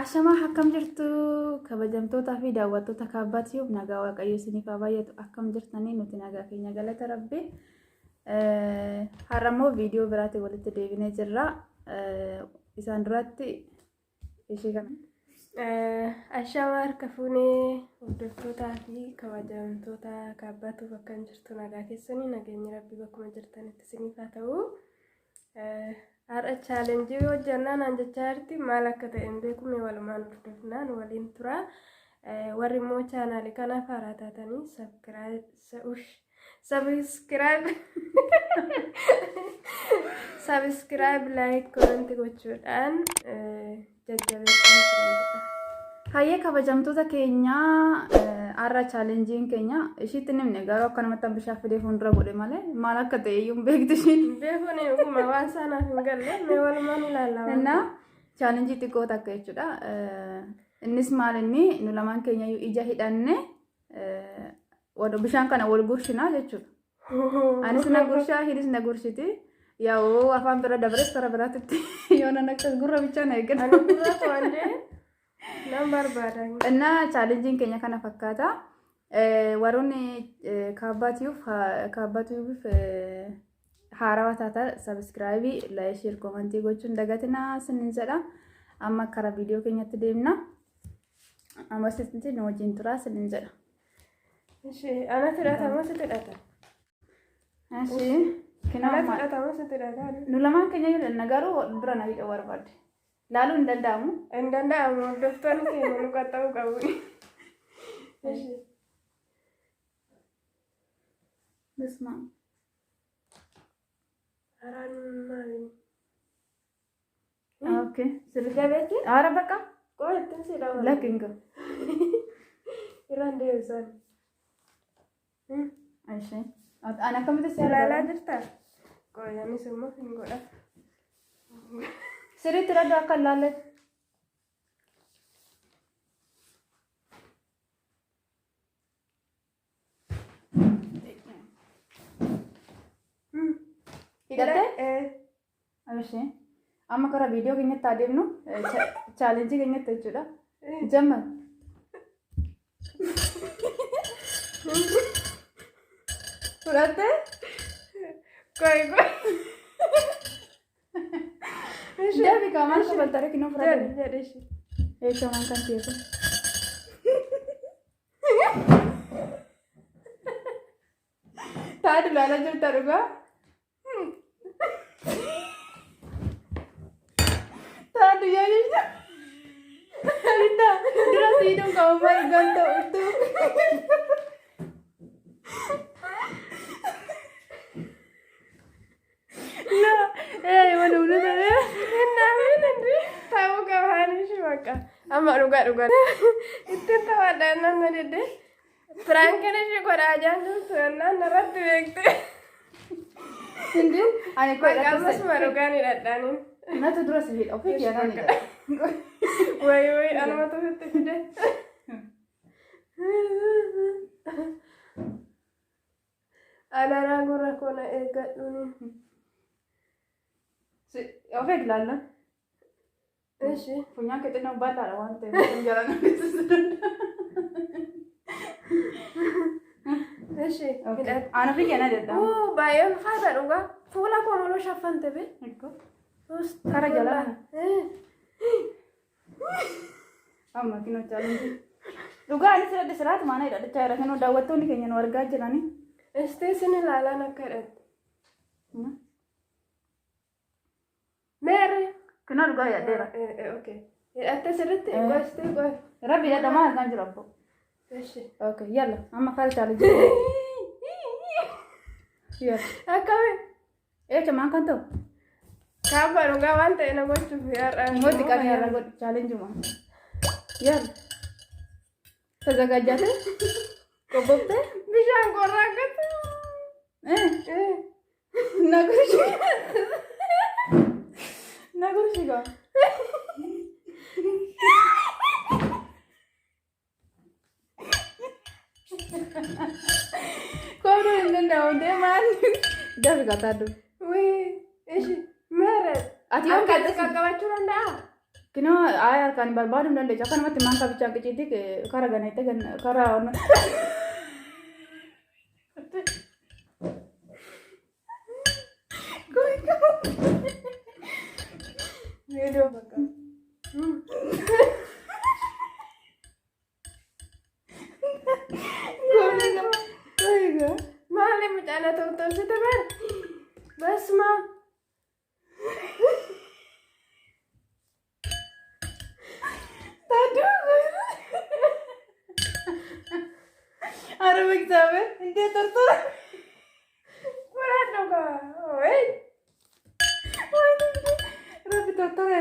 Ashamaa akkam jirtu kabajamtootaa fi daawwattoota Kaabbaa Tube nagaa Waaqayyo isiniif haa baay'atu. Akkam jirtanii? Nuti nagaa keenya, galata Rabbi. Har'a immoo viidiyoo biraatiin walitti deebinee jirra. Isaan duratti ishee kana. Ashamaa, harka fuunee hordoftootaa fi kabajamtoota Kaabbaa Tube, akkam jirtu? Nagaa keessanii? Nageenyi Rabbi bakkuma jirtanitti isiniif haa ta'u. Har'a challenge hojjannaa naan jechaa jirti, maal akka ta'e hin beeku, mee walumaan hordofnaan waliin tura. Warri immoo chaanaalii kanaaf haaraa taatanii subscribe subscribe, like, comment gochuudhaan jajjabeessaa isin. Hayyee kabajamtoota keenyaa, har'a challengeiin keenya ishiitti nimne garuu akkanumatti bishaan fidee fuuldura godhe malee maal akka ta'e iyyuu hin beektu ishiin. Beekuun dhuguma waan saanaaf hin galle, mee walumaan ilaalla. Innaa challenge xiqqoo takka jechuudha. Innis maal, inni nu lamaan keenya iyyuu ija hidhanne bishaan kana wal gurshinaa jechuudha. Anis na gurshaa, ishiinis na gurshiti. Yaa'u afaan bira dabarees karaa biraatti yoo nan akkas gurra bichaa na eeggatu. Ani gurra koollee nan barbaada. Innaa challengeiin keenya kana fakkaata. Warroonni Kaabbaa Tube haarawaa taata subscribe, like, share, comment gochuun dagatinaa sinin jedha. Amma karaa viidiyoo keenyatti deemna. Amma sitti nu wajjin turaa sinin jedha. Ishee anatu hidhata moo sitti hidhata? Ishee Anatu hidhata moo sitti hidhata? Nu lamaan keenya hidhanna, garuu dura na hidhuu barbaadde. Laaluu hin danda'amu. Hin danda'amu, hordoftoonni keenya nu qaxxa'uu qabu. Ishee. Bismaa. Haraan maali? Okay. Sirrii. Jabeetti? Aara bakka. Qoo ittiin si dhawa. Lakki hin gahu. Irraan deebisan. Ishee. Ani akkamitti si Ilaalaa argaa? jirtaa? Qoy, anis immoo hin godha. Sirriitti raddu akka hin laalletti. Hidhattee? Ishee. Amma karaa viidiyoo keenyatti adeemnu, challenge keenyatti jechuudha. Jammal. Fudhattee? Qoy qoy. Deebi kaa, maal kabaltare kinoo fudhatte? Jedhi jedhi ishee. Eesha waan kan ta'e kun. Taatu ilaalaa jirta dhugaa. Taatu yaa jirta. Alinda dura siidhuun qabamaa dhugaan ta'uttu. La, waan humna ta'e. Namni hundi ta'uu qabaan ishee bakka. Amma dhugaa dhugaa. Ittiin taphaadhaan nan didde. Prankiin ishee godhaa jaan jirtu yennaan narratti beekte. Hindi ani koo Bakka ammasuma dhugaan hidhadhaaniin. Natu dura si hidha, ofii kiyyaa kan hidha. Wayi wayi, anumatu ofitti fide. Adaraa gurra koo na eeggadhuuni. Of eegi laalla. Ishi. Funyaan kee xinnoo bal'aadha waan ta'eef kun jala na beeksisuu danda'a. Ishi. Hidhadhu. Aan ofii kee na jedha. Uu, baay'ee ulfaata dhugaa. Fuula koo muluu shaffante be. Kara jalaa. Amma kinoo challenge. Dhugaa anis hidhadhe siraatu maana hidhadhachaa jira, kinoo daawwattoonni keenya nu argaa jiranii. Istee isin ilaalaan akka hidhatte. Meerre. Kinoo dhugaa hidhadheera. Okay. Hidhatte sirriitti? Qoy istee qoy. Rabbi hidhadha, maal argaa jiru abbo. Ishi. Okay, yalla, amma kara challenge. Yalla. Akkami? Eecha maan kan ta'u? Kaabbaa dhugaa waan ta'e na gochuuf har'a. Mooti qanii har'a godhu challengeuma. Yalla. ተዘጋጃተ? Qophoofte? Bishaan qorraa akkatti. Na gurshi. Na gurshi gaa. Kooduu hin danda'amu deemaan. Dafi qataadhu. Wii. Ishi. Meerre. Ati yoom Akka keessatti qaqqabachuu danda'a? Kinoo ayi harkaan barbaaduu hin dandeessu. Akkanumatti maankaa bichaan qiciitti kara ganeette kara. Viidiyoo bakka. Maali mucaan ati tolchite bar? Basma. አረ በእግዚአብሔር እንዴት tortora! Fudhadhu gaa. Wey. Rabbi tortora.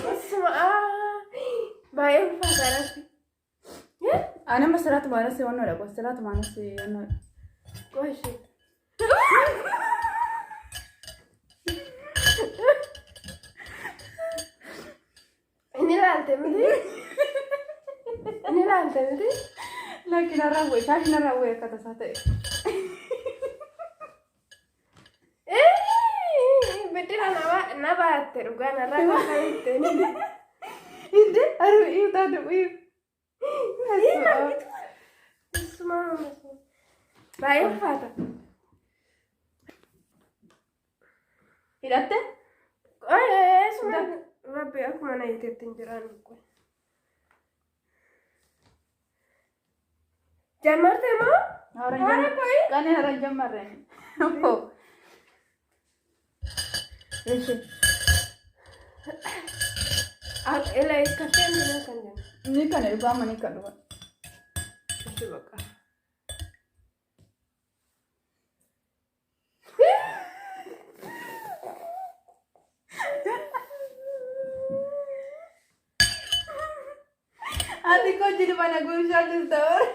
Basma. Baay'ee ulfaata irratti. Anama siraatu maanas wannoodha qofa siraatu maanas wannoodha. Qoshi. Inni ilaalte miti? Inni ilaalte miti? Laakiin narraa bu'e, shaashii narraa bu'e akka tasaa ta'e. Biddira na baatte dhugaa narraa kaafamte. እንዴ አረ እዩ ታዱ እዩ። Baay'ee ulfaata. Hidhatte? Eesuma rabbi akkuma na hiitetti hin jiraan kun. Jammarte moo? Haara qoyi. Qanee hara hin jammarre. እሺ. Ila kaffeen dinaa kan jennu. Ni kana dhugaa ni kan dhugaa. Ishi baqa. Ati koo jilba na guushaa jirta bara.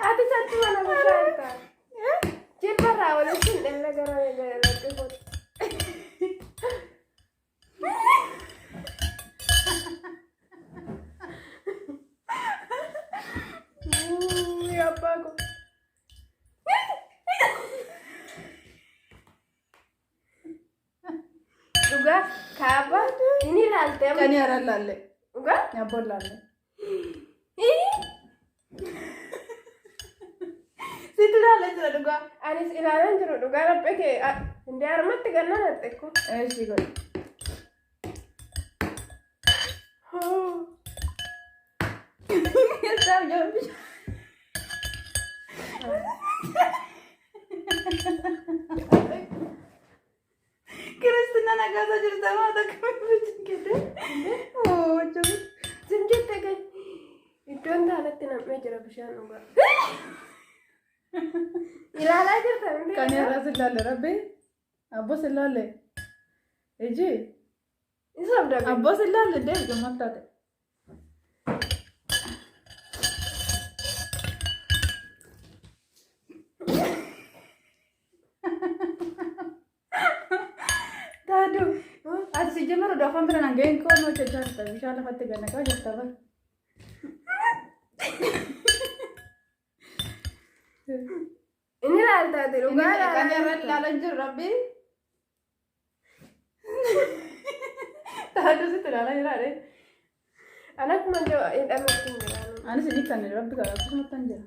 Ati santu mana goshaa jirta. Jilba irraa walitti hin dhelle gara gara godhu. Abbaa koo. Dhugaa kaaba inni ilaalte amma. Qanii hara laalle. Dhugaa? Nyabboon laalle. Sitti ilaalee jira dhugaa. Anis ilaalaan jiru dhugaa laphee kee hundee harmatti ganna naxxe ko. Eeshi godhi. Keessaa jambi. Kiristina nagaasaa jirta maata akkamii bichikete. Oo jechuun. Sim jette gadi. Iddoon taalatti nam'ee jira bishaan dhugaa. Ilaalaa jirta miti? Qanii har'as ilaalle rabbi. Abbos ilaalle. Iji. Isa abdabe. Abbos ilaalle deebi maal taate? Taadu. Ati si jemmaru afaan bira naan ga'een koo hojjechaa jirta bishaan lafatti gad naqaa jirta bara. Inni ilaaltaati dhugaa Qanii ilaalaa irra jirta. ilaalan jiru rabbi. Taadu sitti ilaalaa jira dee. Ani akkuma jiru hidhametti hin jiraanu. Anis inni kan rabbi qaba akkasumatti hin jira.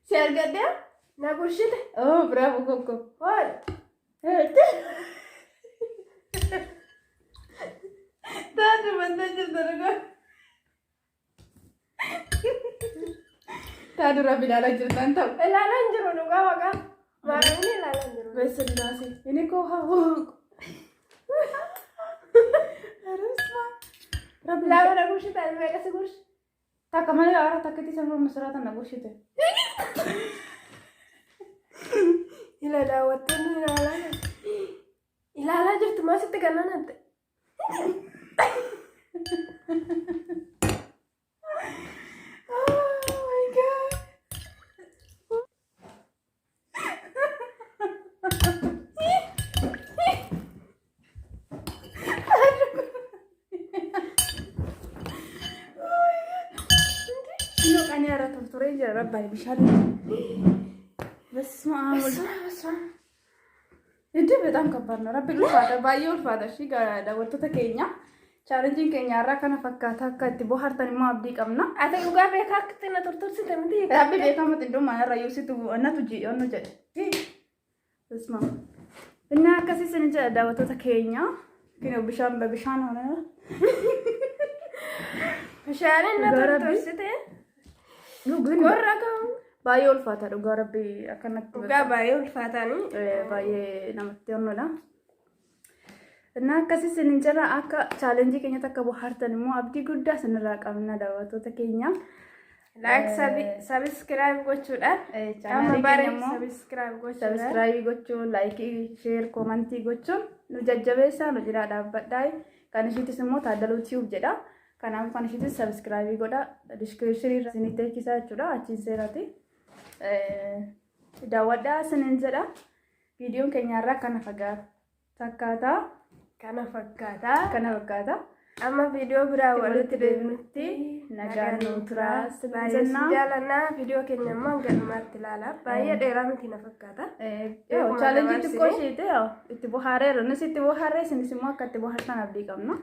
Si argadhee? Na gushite. Oh bravo koko. Hool. Taadu bantee jirta dhugaa. Taadu rabbi ilaalaa jirtan ta'u. Ilaalaa hin jiru dhugaa maqaa. Maaliin ilaalaa hin jiru? በስላሴ እኔ እኮ ውሃ ረቢ Lama na gushite ani meeqa si gush? Takka malee ara takkatti isa masiraata na gushite. Ila daawwattoonni ilaalaa jiru. Ilaalaa jirtu maa sitti ganna natte? Oh my God. Tortoree jira rabbaan bishaan. በስመ አብ ወልድ። እንዴ በጣም ከባድ ነው። Rabbi ulfaata, baay'ee ulfaata. Ishii daawwattoota keenya, challengeiin keenya har'aa kana fakkaata. Akka itti bohaartan immoo abdii qabna. Ati dhugaa beekaa akka na tortorsite miti. Rabbi beekamatti iddoo manarra yuusitu natu ji'onnu jedhe. በስመ አብ። እና akkasii isin jedha daawwattoota keenya. Kinoo bishaan በብሻን ሆነ። Bishaaniin na Dhugaa Rabbi. tortorsite. Dhuguun Qorra qabu. Baay'ee ulfaata dhugaa Rabbi akkanatti. Dhugaa baay'ee ulfaataanii. Baay'ee namatti toludha. እና akkasii isin jira. Akka challenge keenyatti akka bohaartan immoo abdii guddaa isinirraa qabna, daawwattoota keenya. Like, subscribe gochuudhaan. Amma Channelii bare keenya immoo subscribe gochuudhaan. Subscribe gochuun, like, share, comment gochuun nu jajjabeessaa, nu jiraa dhaabbadhaa. Kan ishiitis immoo Taaddaluu Tube jedha. Kanaaf kan ishiitis subscribe godha. Description irra isinitti eegsisaa jechuudha. Achiin seeraati. Daawwadhaa isinin jedha. Viidiyoon keenya irraa kana fakkaata. Kana fakkaata. Kana fakkaata. Amma viidiyoo biraa walitti deebinutti nagaan nuu turaa. Baay'ee si jaalannaa. Viidiyoo keenya immoo hanga dhumaatti ilaala. Baay'ee dheeraa miti na fakkaata. Challenge xiqqoo isheeti itti bohaareera. Nus itti bohaaree, isinis immoo akka itti bohaartan abdii qabna.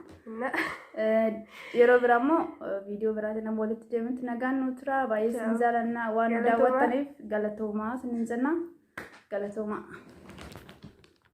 Yeroo biraa immoo viidiyoo biraatiin amma walitti deebinutti nagaan nuu turaa. Baay'ee isin jaalannaa. Waan nu daawwattaniif galatoomaa isinin jenna. Galatoomaa.